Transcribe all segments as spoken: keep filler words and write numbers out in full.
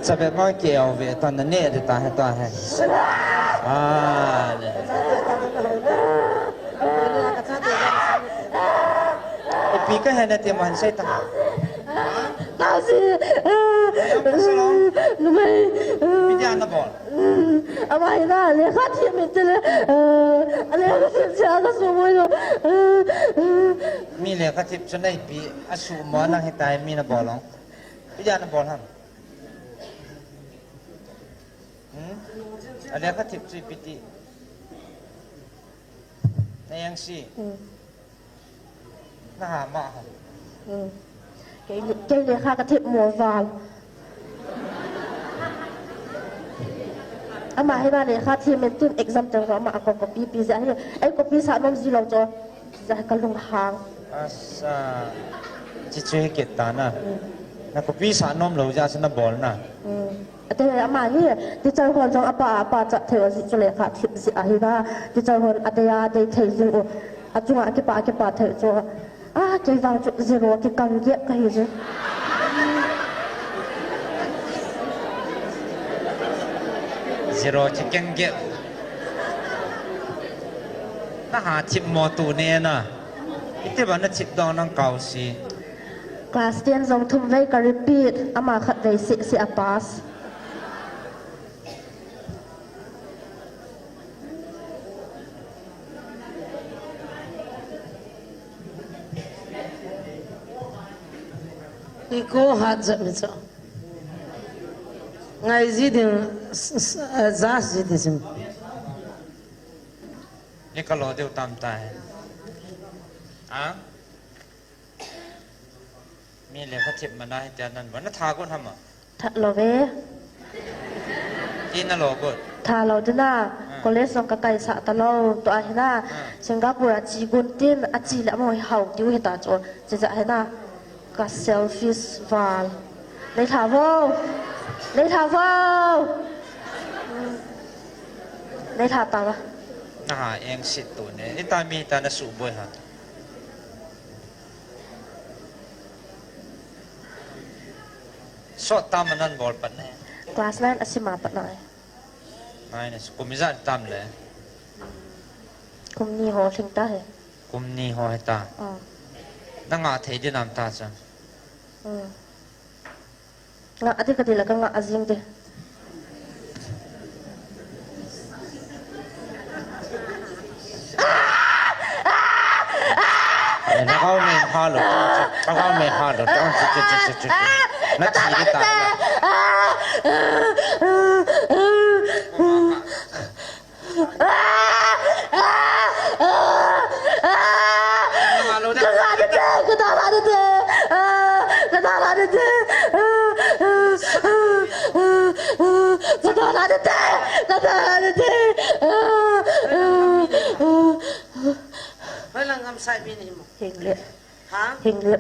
Chabe ma ke au ve ta na ne de ta he ta he. Ah, ne. Ipi ka he na ti man sei ta. Kasi, numei. Ipi dia na bol. Ama hi na, lekha thiem in tile, a lekha thiem cha ka su mo lo. Mi lekha thiem chu na ipi, a su mo nang hi ta mi na bol ong. Ipi dia na bol ham. Hmm? A lekha thiem chu ipi ti. Na yang si. Hmm. Na ha ma ha. Hmm. Kei, kei lekha ka thiem mo val. Ama hi na lekha thiem in tin exam teng ama a ko copy pi ja hi. Ei copy sa nom ji lo cho. Ja ka lung hang. Asa. Chi chu hi ke ta na. Hmm. Na copy sa nom lo ja sa na bol na. Hmm. Ate ama hi, teacher hon jong apa, apa cha thei u ji chu lekha thiem ji ahi na. Teacher hon ate a dei thei jing u. A chunga kipa, kipa thei chu. A, kei vang chu zero kikang ge ka hi ji. Zero kikang ge. Na ha thiem mo tu ne na. Iti ba na thiem dong nang kau si. Class ten jong thum vei ka repeat. Ama khat vei si, si a pass. Iko hat jat mi cho. Ngai ji ding, s-, s-, eh, jas ji ding sim. Ni ka lo deu tam ta he. A? Mi lekha thiem mana hi tia nan ba na tha got ham a? Tha lo ve. Ti na lo got. Tha lo dina. Ah. College jong ka kai sa ta lo. Tua hi na. Ah. Singapore a chi gun tin a chi le mo hi hau tiu hi ta chu. Chi ja hi na. Ka selfish val. Nei tha vo. Nei tha vo. Nei tha ta va. Na ha eng sit tu ne. Ita mi ta na su boi ha. Sot tam a nan bol pat ne. Class nine a sima pat na. Nine a si-, kum ijat tam le. Kum ni ho lhing ta he. Kum ni ho he ta. Ah. Na nga thei di nam ta cha. Hmm. Nga ati ka ti la ka nga a jing di. Eh, na kau me ha lo, na kau me ha lo, na chi, chi, chi, chi, chi. Na chi di ta la. Hoi lang ngam sai mi ni mo. Hing le. Ha? Hing le.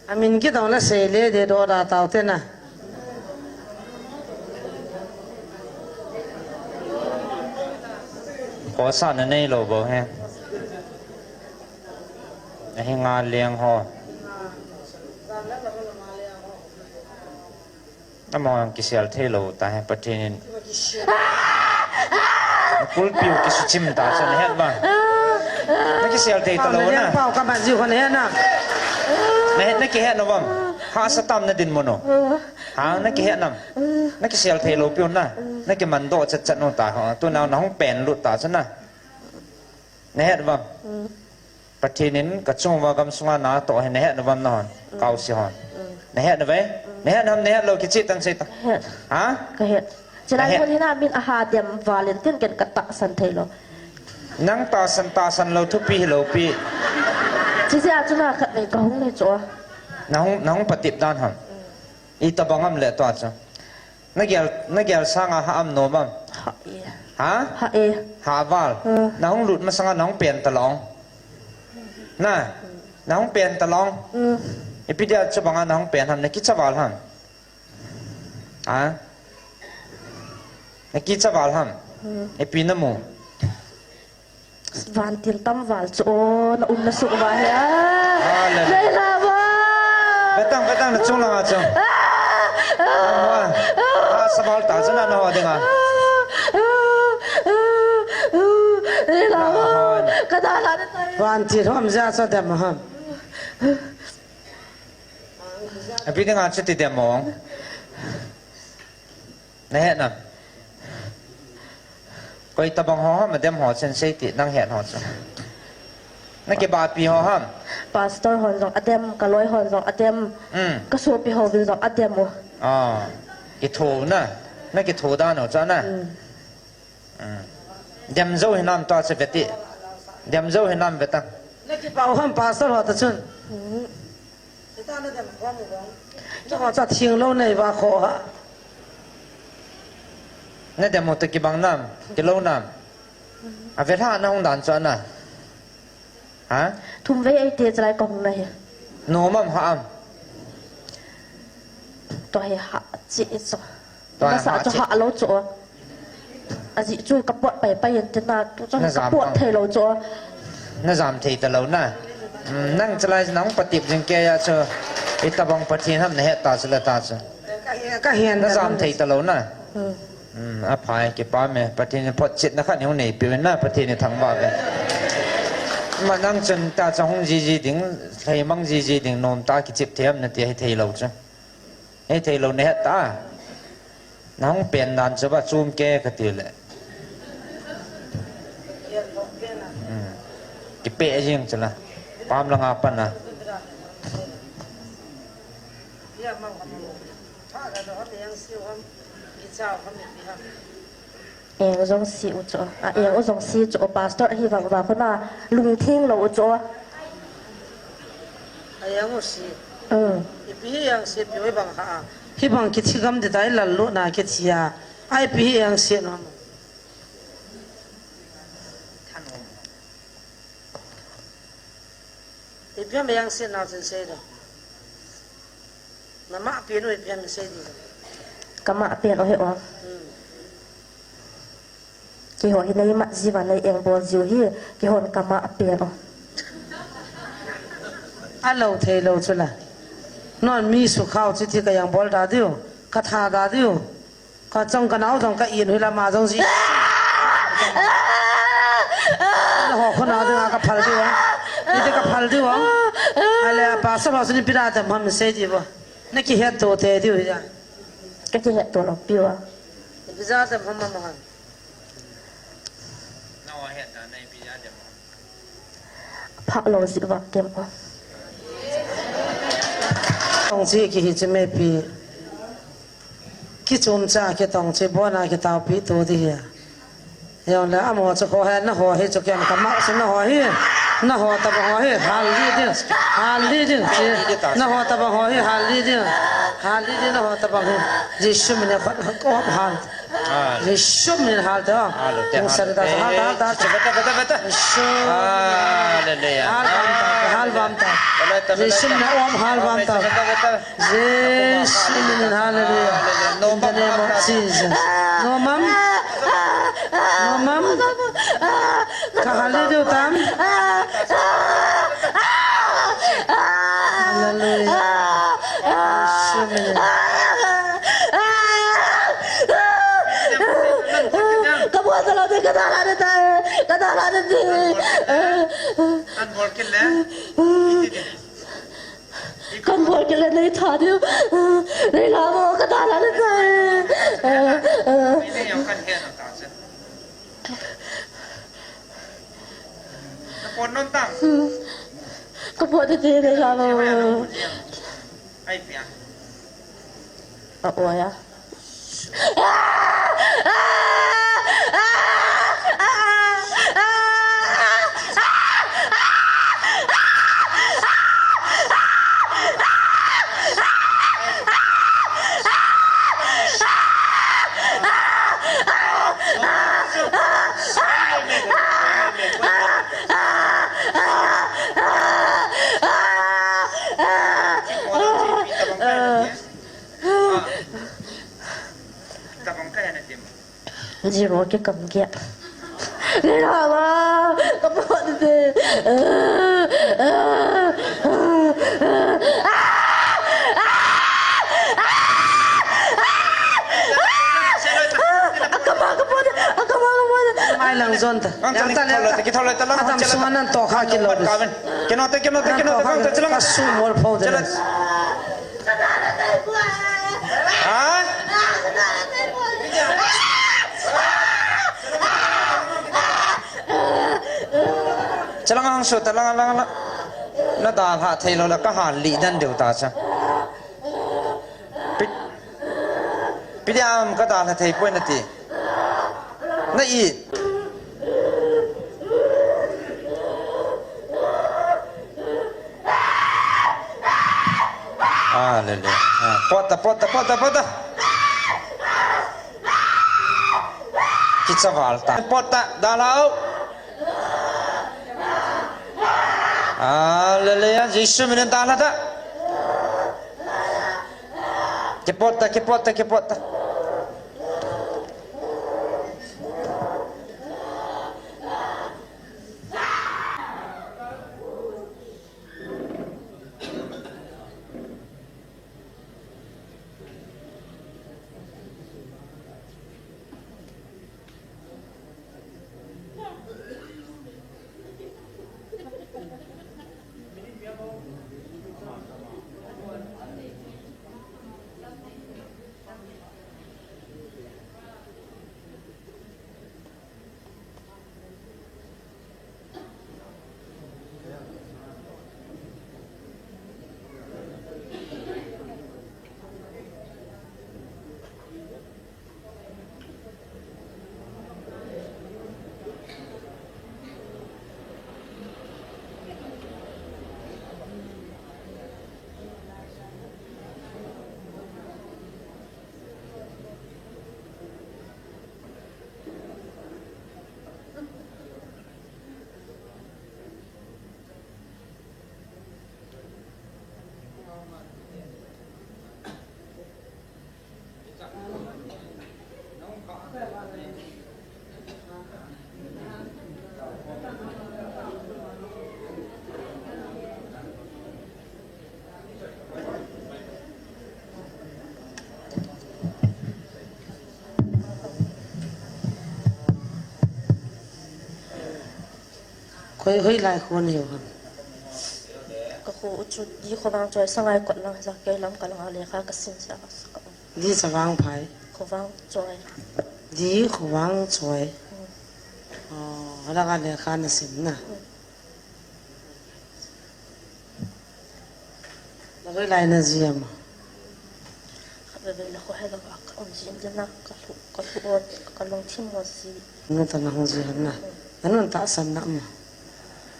Amin kidong na sei le de do da tau te na. Khosa na nei lo bo he. Na hi nga leng ho. Amahon kisel thei lo ta he Pathen in. Na kulpiu kisuchim ta cha na het ba. Na kisel thei ta lo na. Pau ka man ji khon he na. Na het na kihet no bam. Hahsa tam na dinmun u. Ha na kihet nam. Na kisel thei lo piu na. Na kiman doh chat chat no ta ha. Tu na na hung pen lut ta cha na. Na het bam. Pathen in ka chung uva gam sunga na toh hi na het na vam na hon, kau si hon. Na het na ve? Na het nam, na het lo kichih tan sei ta. Het. Ha? Ka het. Chilai mun hi na min a ha dem valentine ken ka tahsan thei lo. Nang tahsan, tahsan lo thupi hi lo pi. Chi sia chu na khat nei ka hung nei chu. Na hung, na hung patip dan ham. I tabang am le to a chu. Na gel, na gel sanga ha am nom am? Ha e. Ha? Ha e. Ha val. Hmm. Na hung lut masanga na hung pen ta long. Na, na hung pen ta long. Hmm. Ipi dia chu banga na hung pen ham na kicha val ham. Ha? Nakicha val ham? Hmm. Ipi namu? Vantil tam val chu o, na umna sung uva hi a. Hallelujah. Nei la va. Betang, betang, na chung langa chu. Ah, ah, ah, ah, sa val ta chu na, na ho dinga. Ah, ah, ah, ah, nei la va. Na ho. Ka da la na tai. Vantil hom ja sa dem ham. Abi dinga chu ti dem mong. Na het nam? Koi tabang ho ham, adem ho chen sei ti, nang het ho chu. Na kibahpi ho ham? Pastor hon jong adem, ka loi hon jong adem. Mm. Ka sopi ho vin jong adem u. Ah, kitho na. Na kitho dan u chu na. Mm. Mm. Dem jou hinam tua chu ve ti. Dem jou hinam ve ta. Na kibah u ham pastor ho ta chun. Mm. Hita na dem khom u bang. Chu ho cha thing lou nei va kho ha. Na dem u ta kibang nam, kilou nam. A ve hla na hung dan chu na. Ha? Thum vei ei te chalai ka hung na hi. Nom am ha am? Tua hi ha chi chu. Tua hi masa ha chu chi. Ha lou chu. Ajeh chu ka pot pai pai in tina tu chu na ka jam pot ang. Thei lou chu. Na jam thei ta lou na. Mm, nang chalai nang patip jing kei a chu. Itabang Pathen ham na het ta chu la ta chu. Ka hi, ka hi na jam thei ta lou na. Hmm. Hmm, aphai, kipah e. Pathen in photchetna khat nei peh in na, Pathen in thangvah e. Ama nang chun ta chang hung jiji ding, lheimang jiji ding, nom ta kichep thei ham nati hi thei lou chu. Hi thei lou na het ta. Na hung pen dan chu ba chom kei kati le. Hmm. Kipeh jing chu la. Pam langa pan a. Eng u jong si u chu. A, eng u jong si chu. Pastor hi vang va khuna lungthim lou u chu. A eng u si. Hmm. Ipi hi eng si pi u vang ha. Hi vang kithi gam di dai lal lu na kithi a. Ai pi hi eng si no. Ipi ham eng si na chen sei do. Na mah pen u ipi ham sei di. Ka mah pen u hi o. Hmm. Keiho hi nei mah jiu va nei eng bol jiu hi, keihon ka mah pen u. A lou thei lou chu la. Non mi sukhao chu ti ka eng bol da diu, ka tha da diu. Ka chang ka nao jong ka in hui lama jong ji. Na ho khona dinga ka phal diu a. Iti ka phal diu a. Ale a pastor ho sini pira ta man sei diu a. Na kihet to te diu ya. Ka kihet to lo piu a. Pira ta man man. Na ho het na na pira ta man. Phah lou jeh vang kem o. Tong chi kihi chi mepi. Kichom cha kitong chi bona kitaopi to di hi. Jong le amo chu kho he na ho hi chu kem ka mah chu na ho hi. Na ho ta ba ho hi hal li ding. Hal li ding chi. Na ho ta ba ho hi hal li ding. Hal li ding na ho ta ba hi. Jesu min a khot ko hal. Ah. Jesu min hal ta. Hal ta, hal ta. Hal ta, hal ta, hal ta. Beta, beta, beta. Jesu. Hallelujah. Hal bam ta, hal bam ta. Beta, beta, beta. Jesu min a om hal bam ta. Beta, beta. Jesu min, hallelujah. Hallelujah. In the name of Jesus. No, ma'am. No, ma'am. Ka hallelujah tam. Hallelujah. Jesu min. Ka bol ta lou ding, ka da la ding tai, ka da la ding tai. Kan bol kit le. Kan bol kit le nei tha diu. Nei la mo, ka da la ding tai. Nei, nei, kan he na ta che. Na pon nom tang. Ka pon te te nei la mo. Ai pia. A, o ya. Tabang kaya na tim. Zero ke kam ke. Ni la ma, ka po de. Akama, ka po de. Akama, ka po de. Mai lang zon ta. Ang taling tholo, tiki tholo, talang. Adam sunga nan to kha kilo. Kino te, kino te, kino te, kino te, kino te. Ka su mol pho de. Ha? Chalang ang su, talang, lang, lang. Na dalha thei lou le ka hal li dan deu ta cha. Pi-, pidiam ka dalha thei poi na ti. Na i. Ah, le, le. Ah, pota, pota, pota, pota. Kicha val ta. Pota, dalha o. Ah, le, le, ya, Jesu minin dalha ta. Kipota, kipota, kipota. Koi, hoi lai kho nei u ham? Ka kho u chu, di kho vang choi, Sangai kot lang, ja kei lam ka lang a lekha ka sim sa ka sa ka. Di sa vang phai. Kho vang choi. Di kho vang choi. Hmm. Oh, ala ka lekha na sim na. Hmm. Na hoi lai na ji am? Khatvei vei le kho he la ka um ji in na ka lu, ka lu o, ka lungthim o ji. Nu ta na hung ji han na. Na nun tahsan na ma.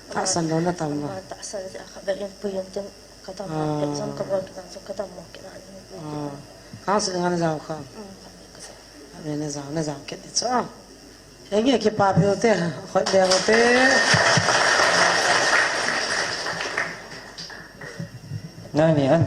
Tahsan lou na tam ma. Ma tahsan ji a khatvei in pui in tin ka dam. Ah. Exam ka bol kit na chu ka dam mo kit na ni. Ah. Council nga na jao kha. Um, khatvei ka jao. Khatvei na jao, na jao kit di chu. Henge kipa peh u te, khut beng u te. Nangni an